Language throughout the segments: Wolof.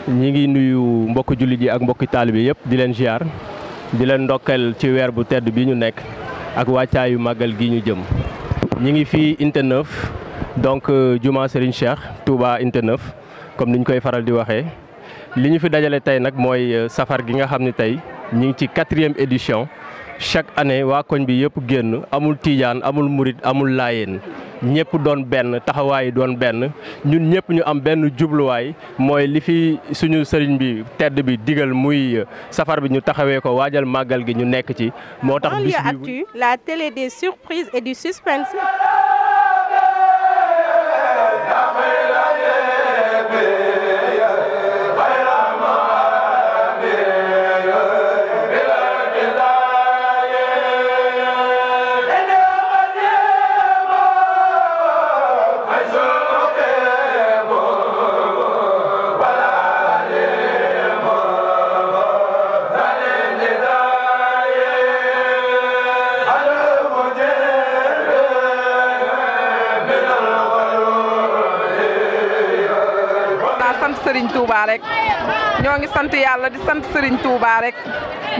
ñi ngi nuyu mbokk jullit yi ak mbokki taalibe yëpp di leen ziar di leen ndokkeel ci weer bu tedd bi ñu nekk ak wàccaayu màggal gi ñu jëm. ñi ngi fii Unité 9 donc Juma Serigne Cheikh Touba Unité 9 comme ni ñu koy faral di waxee li ñu fi dajale tey nag mooy safar gi nga xam ne tey ñu ngi ci 4e édition. Chaque année waa koñ bi yëpp génn amul tiijaan amul murit amul laayeen ñëpp doon benn taxawaay doon benn ñun ñëpp ñu am benn jubluwaay mooy li fi suñu sëriñ bi tedd bi digal muy safar bi ñu taxawee ko waajal màggal gi ñu nekk ci moo tax bis bi la télé des surprises et du suspense. Serigne Touba rek ñoo ngi sant yàlla di sant Serigne Touba rek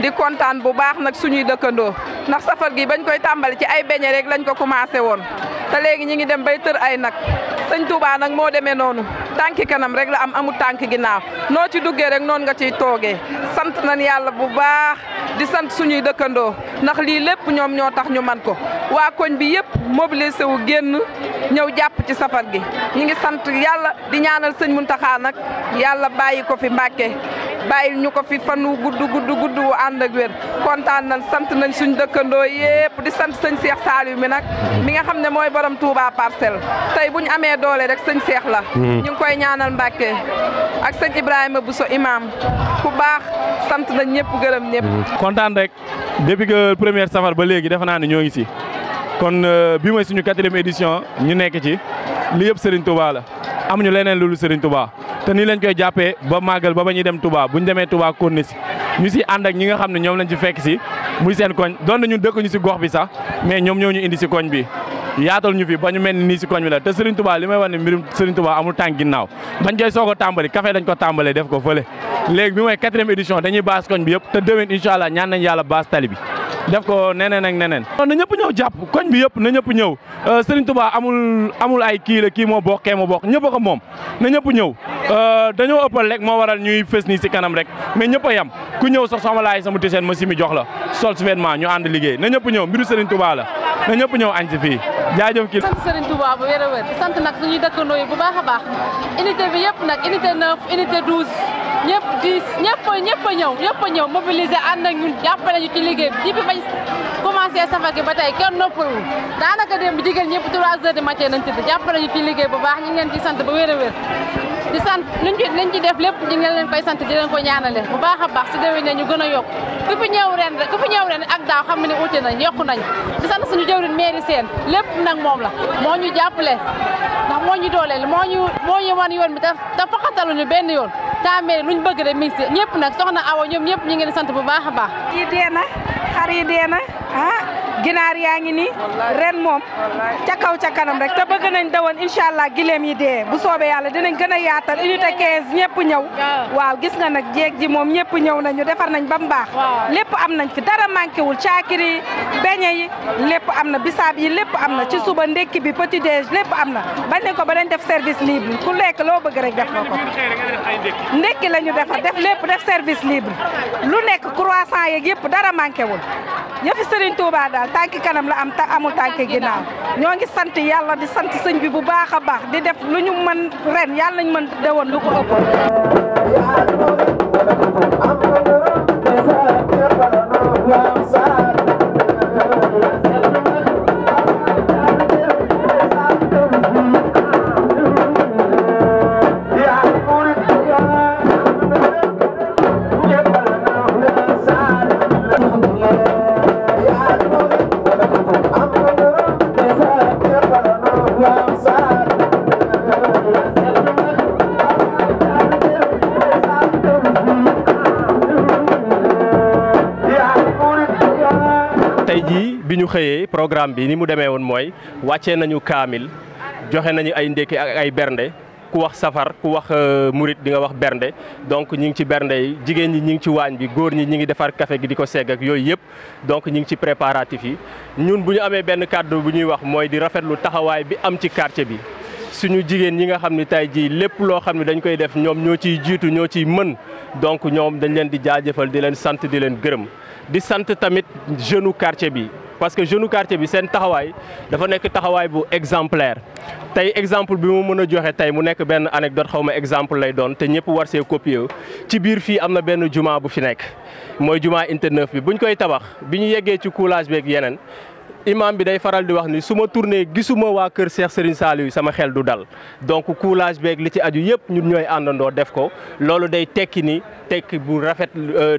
di kontaan bu baax nag suñuy dëkkandoo ndax safar gi bañ koy tàmbali ci ay beñe rek lañ ko commencé woon te léegi ñi ngi dem bay tër ay nag sëñ Touba nag moo demee noonu tànki kanam rek la am amul tànki ginnaaw noo ci duggee rek noonu nga ciy toogee sant nañ yàlla bu baax di sant suñuy dëkkandoo ndax lii lépp ñoom ñoo tax ñu man ko waa koñ bi yëpp mobilisé wu génn ñëw jàpp ci safar gi ñi ngi sant yàlla di ñaanal sëñ Muntaxa nag yàlla bàyyi ko fi Mbàkke bàyyil ñu ko fi fanu gudd wu ànd ak wér kontaan nañ sant nañ suñ dëkkandoo yëpp di sant sëñ Cheikh Saliou mi nag mi nga xam ne mooy borom Touba Parcelles tey bu ñu amee doole rek sëñ Cheikh la ñu ngi koy ñaanal Mbàkke ak sëñ Ibrahima Bousso imam ku baax sant nañ ñëpp gërëm ñëpp kontaan rek depuis que première safar ba léegi defe naa ne ñoo ngi si kon bi mooy suñu 4e édition ñu nekk ci li yëpp Serigne Touba la amuñu leneen loolu Serigne Touba te nii lañ koy jàppee ba màggal ba ñuy dem Touba buñ demee Touba kon ne si ñu si ànd ak ñi nga xam ne ñoom lañ ci fekk si muy seen koñ doon na ñun dëkk ñu si gox bi sax mais ñoom ñoo ñu indi si koñ bi yaatal ñu fi ba ñu mel ni nii si koñ bi la te Serigne Touba li may wax ne mbirum Serigne Touba amul tànk ginnaaw bañ koy soog a tàmbali café dañ ko tàmbalee def ko fële léegi bi mooy 4e édition dañuy baas koñ bi yëpp te déwén incha allah ñaan nañ yàlla baas tali bi def ko neneen ak neneen. na ñëpp ñëw jàpp koñ bi yëpp na ñëpp ñëw Serigne Touba amul ay kii la kii moo bokk kee moo bokk ñëpp a ko moom na ñëpp ñëw dañoo ëppal rek moo waral ñuy fës nii si kanam rek mais ñëpp a yem ku ñëw sax sama laay sama t-shirt ma simi jox la sol si vêtement ñu ànd liggéey na ñëpp ñëw mbiru Serigne Touba la na ñëpp ñëw añ si fii jaajëf kii. sant Serigne Touba bu wér a wér di sant nag suñuy dëkkandoo yi bu baax a baax unité bi yëpp nag unité 9 unité 12 ñëpp 10 ñëpp a ñëw mobiliser ànd ak ñun jàppale ñu ci liggéey bi depuis bañ commencé safar gi ba tey kenn noppalul daanaka démb jigéen ñëpp 3 heures du matin nañ tëdd jàppale ñu ci liggéey bu baax ñu ngi leen ci sant ba wér a wér di sant luñ ci def lépp ñu ngi leen koy sant di leen ko ñaanale bu baax a baax si déwén ne ñu gën a yokk ku fi ñëw ren ak daaw xam ne uute nañ yokku nañ di sant suñu jëwriñ mairie seen lépp nag moom la moo ñu jàppale ndax moo ñu dooleel moo ñu wan yoon bi te faxataluñu benn yoon mairie luñ bëgg rek mi ngi si ñëpp nag soxna Awa ñoom ñëpp ñu ngi leen sant bu baax a baax yi dee na xar yi dee na ginaar yaa ngi nii ren moom ca kaw ca kanam rek te bëgg nañ dawoon incha allah gileem yi dee bu soobee yàlla dinañ gën a yaatal unité 15 ñëpp ñëw waaw gis nga nag jéeg ji moom ñëpp ñëw nañu defar nañ ba mu baax lépp am nañ fi dara manqué wul caakiri beñe yi lépp am na bisaab yi lépp am na ci suba ndekki bi petit déj lépp am na bañ nañ ko ba dañ def service libre ku lekk loo bëgg rek def nga ko ndekki la ñu defar def lépp def service libre lu nekk croissant yeeg yëpp dara manqué wul yëfi Serigne Touba daal tànki kanam la am amul tànki ginnaaw ñoo ngi sant yàlla di sant sëñ bi bu baax a baax di def lu ñu mën ren yàlla nañ mën dewoon lu ko bi ñu xëyee programme bi ni mu demee woon mooy wàccee nañu kaamil joxe nañu ay ndékki ak ay bernde ku wax safar ku wax murit di nga wax bernde donc ñi ngi ci bernde yi jigéen ñi ñi ngi ci waañ bi góor ñi ñi ngi defar café gi di ko segg ak yooyu yëpp donc ñi ngi ci préparatif yi ñun bu ñu amee benn kàddu bu ñuy wax mooy di rafetlu taxawaay bi am ci quartier bi suñu jigéen ñi nga xam ne tey jii lépp loo xam ne dañ koy def ñoom ñoo ciy jiitu ñoo ciy mën donc ñoom dañ leen di jaajëfal di leen sant di leen gërëm di sant tamit jeune quartier bi parce que jeune quartier bi seen taxawaay dafa nekk taxawaay bu exemplaire tey exemple bi mu mën a joxe tey mu nekk benn anecdote xaw ma exemple lay doon te ñëpp war see copier ci biir fii am na benn juma bu fi nekk mooy juma Unité 9 bi buñ koy tabax bi ñu yeggee ci coulage beeg yeneen imam bi day faral di wax ni su ma tourné gisuma waa kër Cheikh Serigne Saliou sama xel du dal donc coulage beeg li ci aju yëpp ñun ñooy àndandoo def ko loolu day tekki ni tekki bu rafet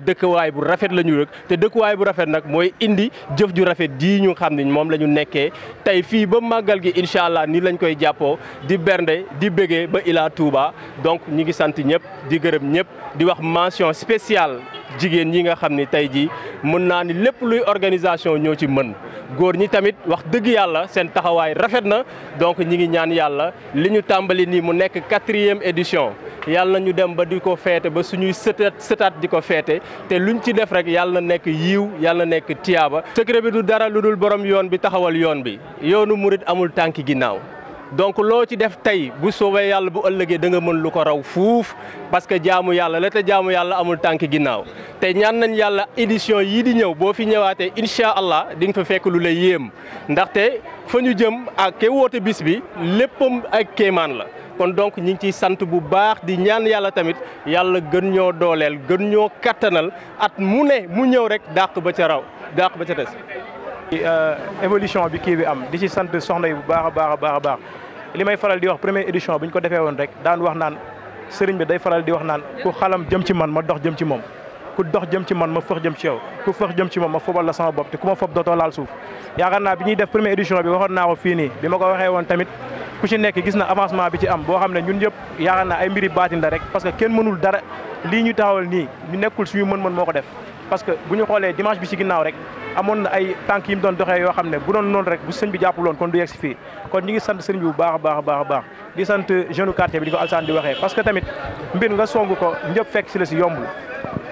dëkkuwaay bu rafet la ñu rek te dëkkuwaay bu rafet nag mooy indi jëf ju rafet ji ñu xam ni moom la ñu nekkee tey fii ba màggal gi incha allah nii lañ koy jàppoo di bernde di bëggee ba Ila Touba donc ñi ngi sant ñëpp di gërëm ñëpp di wax mention spéciale jigéen ñi nga xam ni tey jii mën naa ni lépp luy organisation ñoo ci mën góor ñi tamit wax dëgg yàlla seen taxawaay rafet na donc ñi ngi ñaan yàlla li ñu tàmbali nii mu nekk 4e édition yàlla na ñu dem ba di ko feete ba suñuy sëtaat di ko feete te luñ ci def rek yàlla na nekk yiiw yàlla na nekk tiyaaba. secret bi du dara lu dul borom yoon bi taxawal yoon bi yoonu murit amul tànki ginnaaw donc loo ci def tey bu soobee yàlla bu ëllëgee da nga mën lu ko raw fuuf parce que jaamu yàlla la te jaamu yàlla amul tànki ginnaaw te ñaan nañ yàlla édition yii di ñëw boo fi ñëwaatee incha allah di nga fa fekk lu la yéem ndaxte fa ñu jëm ak ke woote bis bi léppam ak kéemaan la. kon donc ñi ngi ciy sant bu baax di ñaan yàlla tamit yàlla gën ñoo dooleel gën ñoo kattanal at mu ne mu ñëw rek dàq ba ca raw dàq ba ca des. évolution bi kii bi am di ci sant soxna yi bu baax a baax a baax a baax li may faral di wax première édition bi ñu ko defee woon rek daan wax naan sëriñ bi day faral di wax naan ku xalam jëm ci man ma dox jëm ci moom ku dox jëm ci man ma fëx jëm ci yow ku fëx jëm ci moom ma fobal la sama bopp te ku ma fob dootoo laal suuf yaakaar naa bi ñuy def première édition bi waxoon naa ko fii nii bi ma ko waxee woon tamit ku ci nekk gis na avancement bi ci am boo xam ne ñun ñëpp yaakaar naa ay mbiri baatin la rek parce que kenn mënul dara lii ñu taxawal nii ñu nekkul suñu mën-mën moo ko def parce que bu ñu xoolee dimanche bi ci ginnaaw rek amoon na ay tànk yi mu doon doxee yoo xam ne bu doon noonu rek bu sëñ bi jàppuloon kon du yegg si fii kon ñi ngi sant sëriñ bi bu baax a baax a baax a baax di sant jeune quartier bi di ko Alsaan di waxee parce que tamit mbir nga song ko ñëpp fekk si la si yombul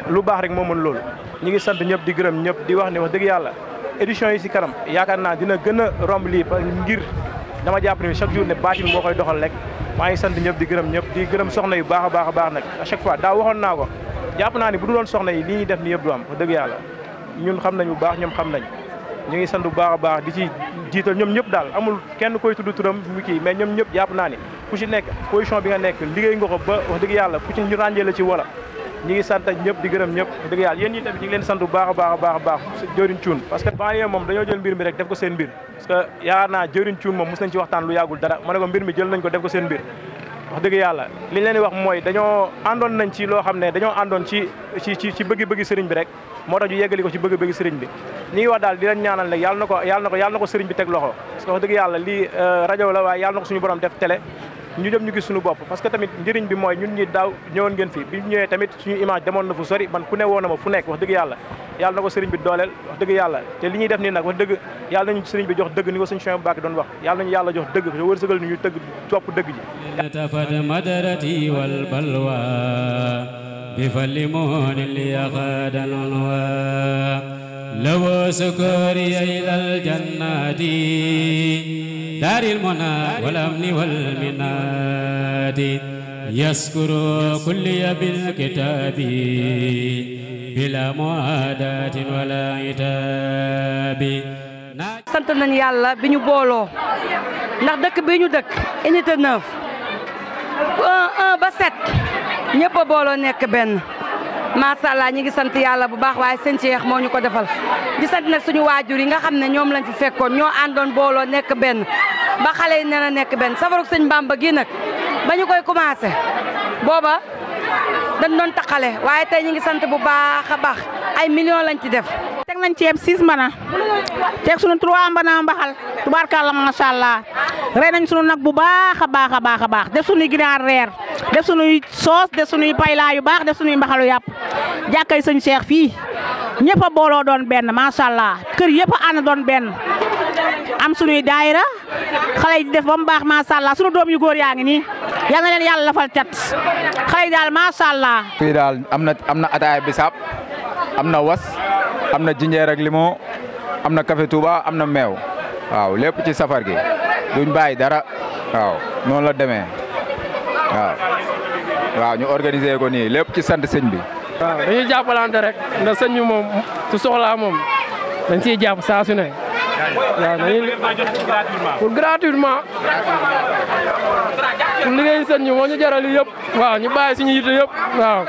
lu baax rek moo mën loolu ñi ngi sant ñëpp di gërëm ñëpp di wax ne wax dëgg yàlla édition yi si kanam yaakaar naa dina gën a romb lii ngir dama jàpp ne chaque jour ne baatin moo koy doxal rek maa ngi sant ñëpp di gërëm ñëpp di gërëm soxna yu baax a baax a baax nag à chaque fois daa waxoon naa ko jàpp naa ni bu du doon soxna yi lii ñuy def ni yëpp du am wax dëgg yàlla ñun xam nañ bu baax ñoom xam nañ ñu ngi sant bu baax a baax di ci jiital ñoom ñëpp daal amul kenn koy tudd turam mu kii mais ñoom ñëpp jàpp naa ni ku ci nekk position bi nga nekk liggéey nga ko ba wax dëgg yàlla ku ci ñu ràññee la ci wala ñi ngi sant ñëpp di gërëm ñëpp wax dëgg yàlla yéen ñi tamit ñu ngi leen sant bu baax a baax a baax a baax jëriñ cuun parce que banlieue moom dañoo jël mbir mi rek def ko seen mbir parce que yaakaar naa jëriñ cuun moom mos nañ ci waxtaan lu yàggul dara ma ne ko mbir mi jël nañ ko def ko seen mbir wax dëgg yàlla li ñu leen di wax mooy dañoo àndoon nañ ci loo xam ne dañoo àndoon ci bëgg-bëgg sëriñ bi rek moo tax ñu yeggali ko ci bëgg-bëgg sëriñ bi ñi ngi wax daal di leen ñaanal rek yàlla na ko sëriñ bi teg loxo parce que wax dëgg yàlla lii rajo la waaye yàlla na ko suñu borom def télé ñu dem ñu gis suñu bopp parce que tamit njëriñ bi mooy ñun ñi daaw ñëwoon ngeen fi bi ñu ñëwee tamit suñu image demoon na fu sori man ku ne woo na ma fu nekk wax dëgg yàlla na ko sëriñ bi dooleel wax dëgg yàlla te li ñuy def nii nag wax dëgg yàlla nañu sëriñ bi jox dëgg ni ko suñu Cheikh Mbacke doon wax yàlla nañu yàlla jox dëgg te wërsëgal ni ñu tëgg topp dëgg ji tafad madarati wal balwa bi falli moon li yaqadan wa law sukuri ila al jannati daril muna wal amni wal minati yaskuru kulli bil kitabi bila muadatin wala itabi sant nañu yàlla bi ñu booloo ndax dëkk bi ñu dëkk unité 9 1 ba 7 ñëpp a booloo nekk benn macha allah ñi ngi sant yàlla bu baax waaye sëñ Cheikh moo ñu ko defal di sant nag suñu waajur yi nga xam ne ñoom lañ fi fekkoon ñoo àndoon booloo nekk benn ba xale yi nee na nekk benn safarug sëñ Bamba gi nag ba ñu koy commencé booba dañ doon taxale waaye tey ñi ngi sant bu baax a baax ay millions lañ ci def. teg nañ ceeb 6 mbana teg suñu 3 mbana mbaxal tubaarkàlla macha allah rey nañ suñu nag bu baax a baax a baax a baax def suñuy ginaar reer def suñuy soos def suñuy paylaa yu baax def suñuy mbaxalu yàpp jàkkay sëñ Cheikh fii ñëpp a booloo doon benn macha allah kër yëpp a ànd doon benn am suñuy daayira xale yi di def ba mu baax macha allah suñu doom yu góor yaa ngi nii yal na leen yàlla lafal cat xale yi daal macha allah. fii daal am na ataaya bisaab am na was am na jinjeer ak limon am na café Touba am na meew waaw lépp ci safar gi duñ bàyyi dara waaw noonu la demee waaw ñu organiser ko nii lépp ci sant sëñ bi. waaw dañuy jàppalante rek ndax sëñ bi moom su soxlaa moom dañ siy jàpp saa su ne waaw dañuy pour gratuitement pour liggéey sëñ bi moo ñu jaral yëpp waaw ñu bàyyi suñu yite yëpp waaw.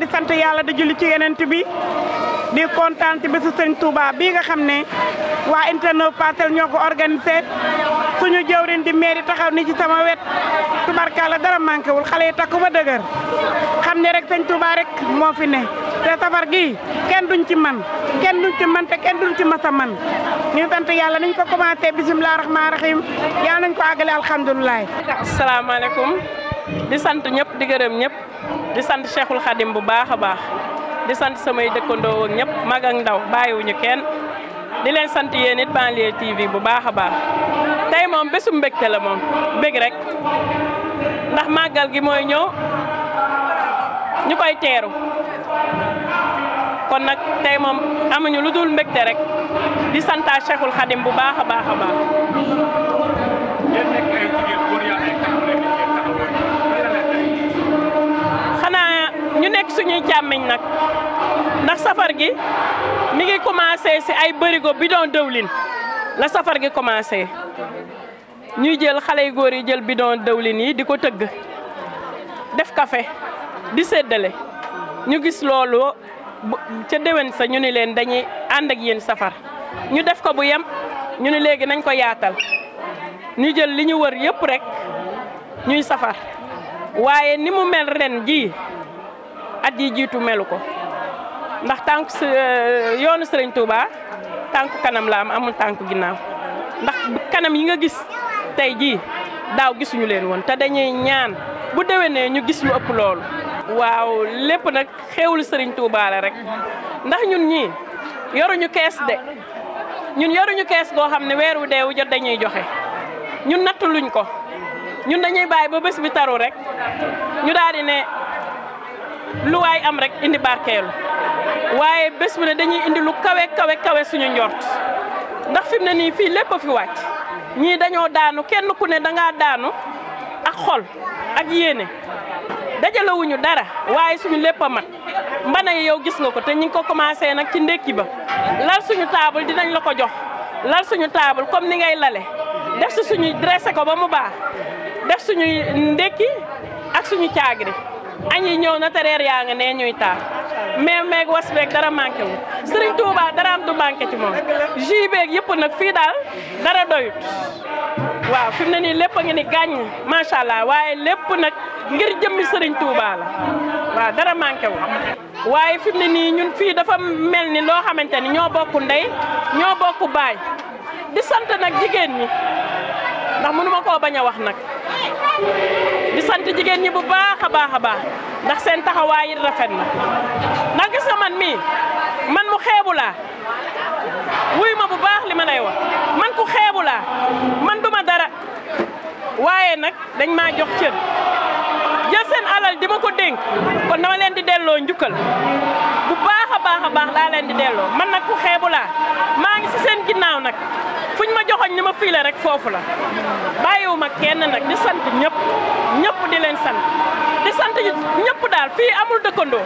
di sant yàlla di julli ci yeneen bi di kontaan ci bésu Sëriñ Touba bii nga xam ne waa Unité 9 Parcelles ñoo ko organisé suñu jëwriñ di mairie taxaw ni ci sama wet tubarkalla dara manqué wul xale yi takku ba dëgër xam ne rek Sëriñ Touba rek moo fi ne te safar gi kenn duñ ci man te kenn duñ ci masa man ñu sant yàlla niñ ko commencé bisimilah rahmaani rahim yàlla nañ ko àggale alhamdulilah. asalaamaaleykum di sant ñëpp di gërëm ñëpp di sant Cheikhul Khadim bu baax a baax di sant samay dëkkandoo ak ñëpp mag ak ndaw bàyyiwuñu kenn di leen sant yéen it Banlieue TV bu baax a baax tey moom bésu mbégte la moom bég rek ndax màggal gi mooy ñëw ñu koy teeru kon nag tey moom amuñu lu dul mbégte rek di santaa Cheikhul Khadim bu baax a baax a baax. xanaa ñu nekk suñuy càmmiñ nag ndax safar gi mi ngi commencé ci ay bërigo bidon dëwlin la safar gi commencé ñuy jël xale yu góor yi jël bidon dëwlin yi di ko tëgg def café di séddale ñu gis loolu ca déwén sa ñu ni leen dañuy ànd ak yéen safar ñu def ko bu yem ñu ni léegi nañ ko yaatal ñu jël li ñu wër yëpp rek ñuy safar waaye ni mu mel ren ji at yi jiitu melu ko ndax tànk yoonu Sëriñ Touba tànku kanam la am amul tànku ginnaaw ndax kanam yi nga gis tey jii daaw gisuñu leen woon te dañuy ñaan bu déwénee ñu gis lu ëpp loolu. waaw lépp nag xéewlu Sëriñ Touba la rek ndax ñun ñii yoruñu kees de ñun yoruñu kees goo xam ne weer wu deewu jot dañuy joxe ñun nattu luñ ko ñun dañuy bàyyi ba bés bi taru rek ñu daal di ne lu waay am rek indi barkeelu waaye bés bu ne dañuy indi lu kawe suñu njort ndax fi mu ne nii fii lépp a fi wàcc ñii dañoo daanu kenn ku ne dangaa daanu ak xol ak yéene dajalewuñu dara waaye suñu lépp a mat mbana yi yow gis nga ko te ñu ngi ko commencé nag ci ndékki ba lal suñu table dinañ la ko jox lal suñu table comme ni ngay lale def si suñuy dressé ko ba mu baax def suñuy ndékki ak suñu caagri añ yi ñëw na te reer yaa nga nee ñuy taal mais meeg was beeg dara manqué wu Sëriñ Touba dara am du manqué ci moom jus beeg yëpp nag fii daal dara doyut waaw fi mu ne nii lépp a ngi ni gàññ macha allah waaye lépp nag ngir jëmmi Sëriñ Touba la waaw dara manqué wu waaye fi mu ne nii ñun fii dafa mel ni loo xamante ni ñoo bokk ndey ñoo bokk baay di sant nag jigéen ñi ndax mënu ma koo bañ a wax nag di sant jigéen ñi bu baax a baax ndax seen taxawaay yi rafet na ndax gis nga man mii man mu xeebu laa wuy ma bu baax li ma lay wax man ku xeebu laa man duma dara waaye nag dañ maa jox cër jël seen alal di ma ko dénk kon dama leen di delloo njukkal bu baax a baax laa leen di delloo man nag ku xeebu laa maa ngi si seen ginnaaw nag fuñ ma joxoñ ni ma fii la rek foofu la bàyyiwuma kenn nag di sant ñëpp di leen sant di sant ñëpp daal fii amul dëkkandoo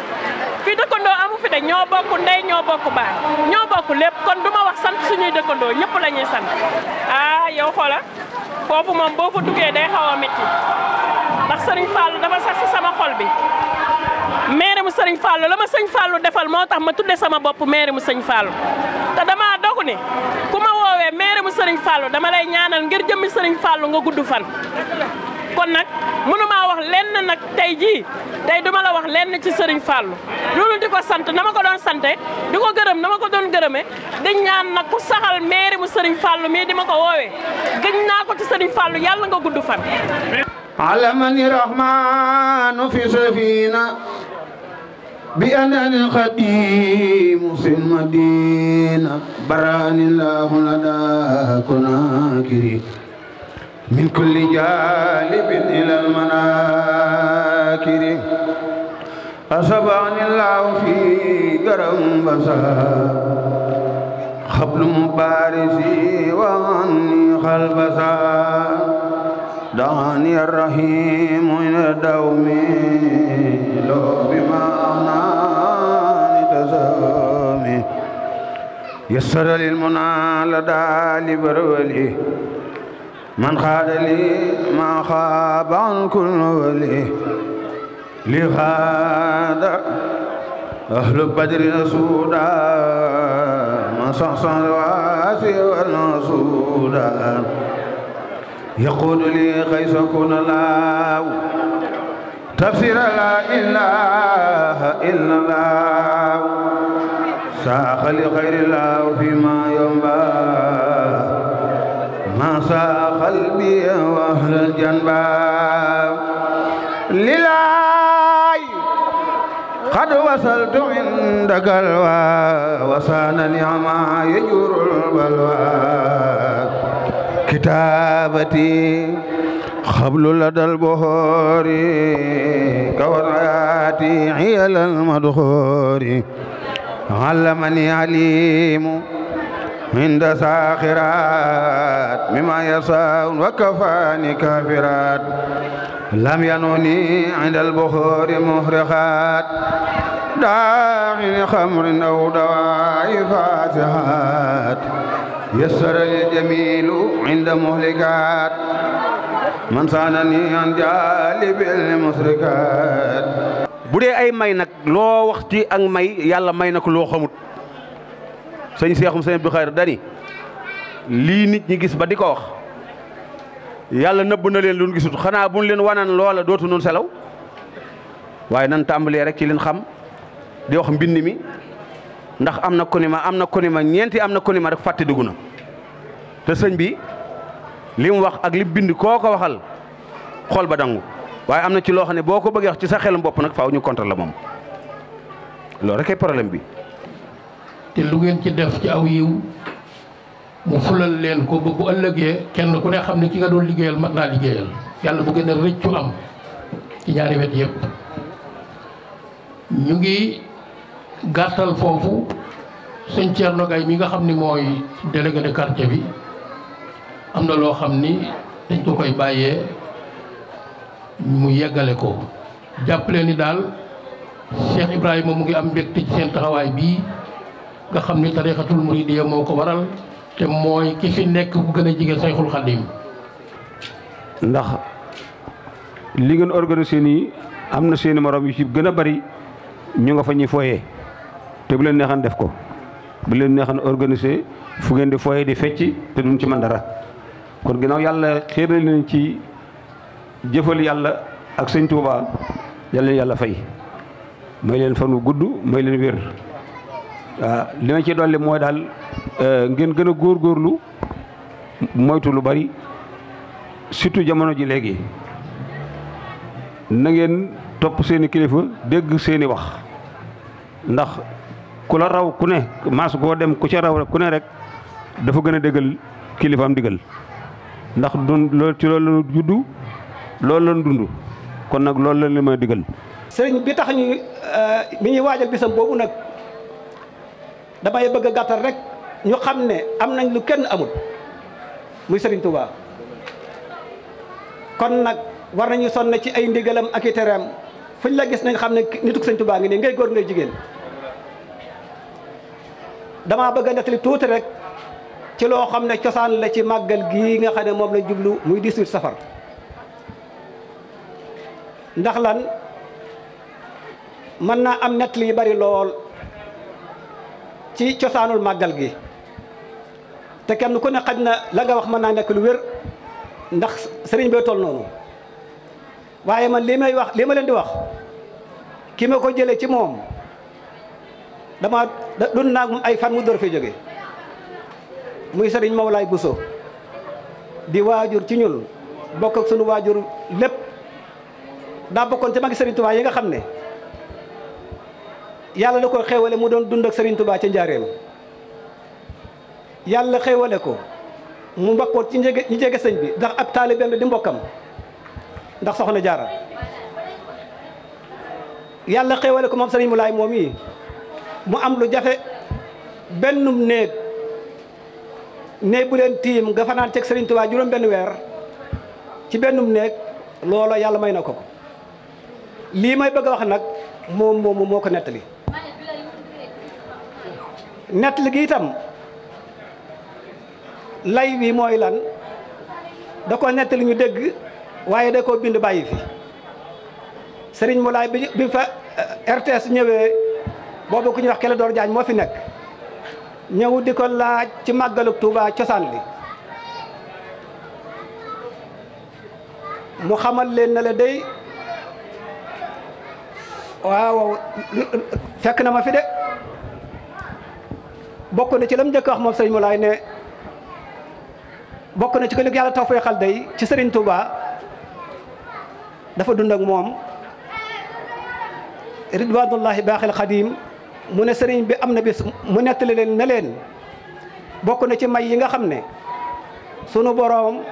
fii dëkkandoo amu fi de ñoo bokk ndey ñoo bokk baay ñoo bokk lépp kon du ma wax sant suñuy dëkkandoo ñëpp la ñuy sant ah yow xoola foofu moom boo fa duggee day xaw a métti ndax Sëriñ Fallou dafa sax si sama xol bi maire mu Sëriñ Fallou la ma sëñ Fallou defal moo tax ma tudde sama bopp maire mu sëñ Fallou te dama dogu ne ku ma woowee maire mu Sëriñ Fallou dama lay ñaanal ngir jëmmi Sëriñ Fallou nga gudd fan kon nag mënumaa wax lenn nag tey jii tey duma la wax lenn ci Sëriñ Fallou loolu di ko sant na ma ko doon sante di ko gërëm na ma ko doon gërëme di ñaan nag ku saxal maire mu Sëriñ Fallou mii di ma ko woowee gëñ naa ko ci Sëriñ Fallou yàlla nga gudd fan علمني الرحمن في سفينة بأنني القديم في المدينة براني الله لدى كناكري من كل جالب إلى المناكر أصبعني الله في قرم بصار خبل مبارسي وعني خلبسا دعني الرحيم إلى دومي لو بما أغناني تزامي يسر للمنى لدى لبرولي من خاد لي ما خاب عن كل ولي لهذا أهل بدر سودا مصحصح الواسي والنصودا يقول لي قيس كن الله تفسير لا إله إلا الله ساخ لخير الله فيما ينبى ما ساخ قلبي وأهل الجنبى لله قد وصلت عندك الوا وسانني ما يجور البلوى كتابتي خبل لدى البهور كوراتي عيال المدخور علمني عليم عند ساخرات مما يساء وكفاني كافرات لم ينوني عند البخور مهرخات داعي خمر أو دواء فاتحات يسر الجميل عند مهلكات من صانني عن جالب المسركات bu dee ay may nag loo wax ci ak may yàlla may na ko loo xamut sëñ Seexum sëñ Abdou Khadre dani lii nit ñi gis ba di ko wax yàlla nëbb na leen lu ñu gisut xanaa buñ leen wanan loola dootu nun selaw waaye nan tàmbalee rek ci leen xam di wax mbind mi ndax am na konima ñeenti am na konima rek fàtte dugg na te sëñ bi li mu wax ak li bind koo ko waxal xol ba dangu waaye am na ci loo xam ne boo ko bëggee wax ci sa xelum bopp nag faaw ñu contre la moom loolu rek ay problème bi. te lu ngeen ci def ci aw yiw mu fulal leen ko ba bu ëllëgee kenn ku ne xam ne ki nga doon liggéeyal mat naa liggéeyal yàlla bu gën a rëccu am ci ñaari wet yëpp. ñu ngi gàttal foofu sëñ Thierno Gaye mi nga xam ni mooy délégué de quartier bi am na loo xam ni dañ ko koy bàyyee mu yeggale ko jàppale ni daal Cheikh Ibrahima mu ngi am mbégte ci seen taxawaay bii nga xam ni tarixatul muridiyya moo ko waral te mooy ki fi nekk bu gën a jege Sayxul Xadim. ndax li ngeen organisé nii am na seeni morom yu ci gën a bari ñu nga fa ñuy fooyee te bu leen neexan def ko bu leen neexan organisé fu ngeen di fooyee di fecc te duñ ci mën dara kon ginnaaw yàlla xéeral leen ci jëfal yàlla ak sëñ Touba yàlla leen yàlla fay may leen fan wu gudd may leen wér waaw li ma ci dolli mooy daal ngeen gën a góorgóorlu moytu lu bari surtout jamono ji léegi na ngeen topp seeni kilifa dégg seeni wax ndax ku la raw ku ne maas goo dem ku ca raw rek ku ne rek dafa gën a déggal kilifaam digal ndax dun loolu ci loolu la juddu loolu lañ dund kon nag loolu la li ma digal. sëriñ bi tax ñu mi ñuy waajal bisam boobu nag damay bëgg a gàttal rek ñu xam ne am nañ lu kenn amul muy sëriñ Touba kon nag war nañu sonn ci ay ndigalam ak i tereem fuñ la gis nañ xam ne nituk sëriñ Touba ngi nii ngay góor ngay jigéen damaa bëgg a nettali tuuti rek ci loo xam ne cosaan la ci màggal gii nga xam ne moom la jublu muy 18 safar ndax lan mën naa am nettali yu bari lool ci cosaanul màggal gi te kenn ku ne xaj na la nga wax mën naa nekk lu wér ndax sëriñ bee toll noonu waaye man li ma leen di wax ki ma ko jëlee ci moom dama dund naa moom ay fan mu door fi jóge muy sëriñ Mawlaay Bousso di waajur ci ñun bokk ak sunu waajur lépp daa bokkoon ci magi sëriñ Touba yi nga xam ne yàlla da ko xéewale mu doon dund ak sëriñ Touba ca njaareem yàlla xéewale ko mu mbokkoon ci ñi jege sëñ bi ndax ab taalibeem la di mbokkam ndax soxna Jaara yàlla xéewale ko moom sëriñ Mawlaay moom yi mu am lu jafe bennum néeg bu leen tiim nga fanaan teg sëriñ Touba juróom benn weer ci bennum néeg loola yàlla may na ko lii may bëgg a wax nag moom moo ko nettali gi itam lay wi mooy lan da ko nettali ñu dégg waaye da koo bind bàyyi fi Serigne Moulay bi fa RTS ñëwee boobu ku ñuy wax Kélédor Diagne moo fi nekk ñëw di ko laaj ci màggalu Touba cosaan li mu xamal leen na la day waaw fekk na ma fi de bokk na ci lam njëkk wax moom Serigne Moulay ne bokk na ci ko li yàlla taw fay xal day ci Serigne Touba dafa dund ak moom ridwanullahi baaxil xadim mu ne sëriñ bi am na bis mu nettali leen ne leen bokk na ci may yi nga xam ne sunu boroom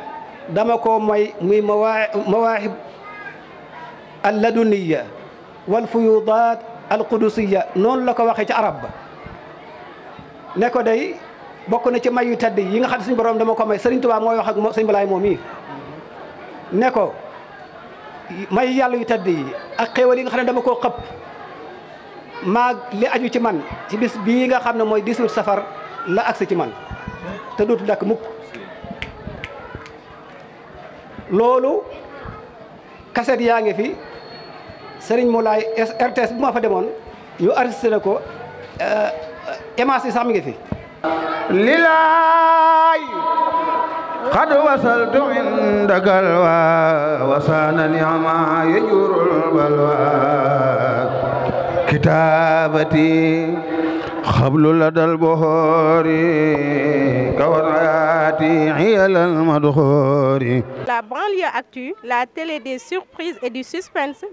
dama ko may muy mawaahib al laduniya wal fuyudaat al qudusiya noonu la ko waxee ci arab ba ne ko day bokk na ci may yu tedd yi nga xam ne suñu boroom dama ko may sëriñ Tuubaa mooy wax ak sëñ Balaay moom yi ne ko may yàlla yu tedd yi ak xéewal yi nga xam ne dama koo xëpp maag li aju ci man ci bis bii nga xam ne mooy 18 safar la agsi ci man te dootu dakk mukk loolu kaset yaa ngi fi Serigne Moulay RTS bu ma fa demoon ñu enregistré ko émission yi sax mi ngi fi lilaay قد وصلت عندك وسانني عما يجور البلوى كتابتي خبل لدى البهور كورياتي حيل المدخور. La banlieue actu, la télé des surprises et du suspense.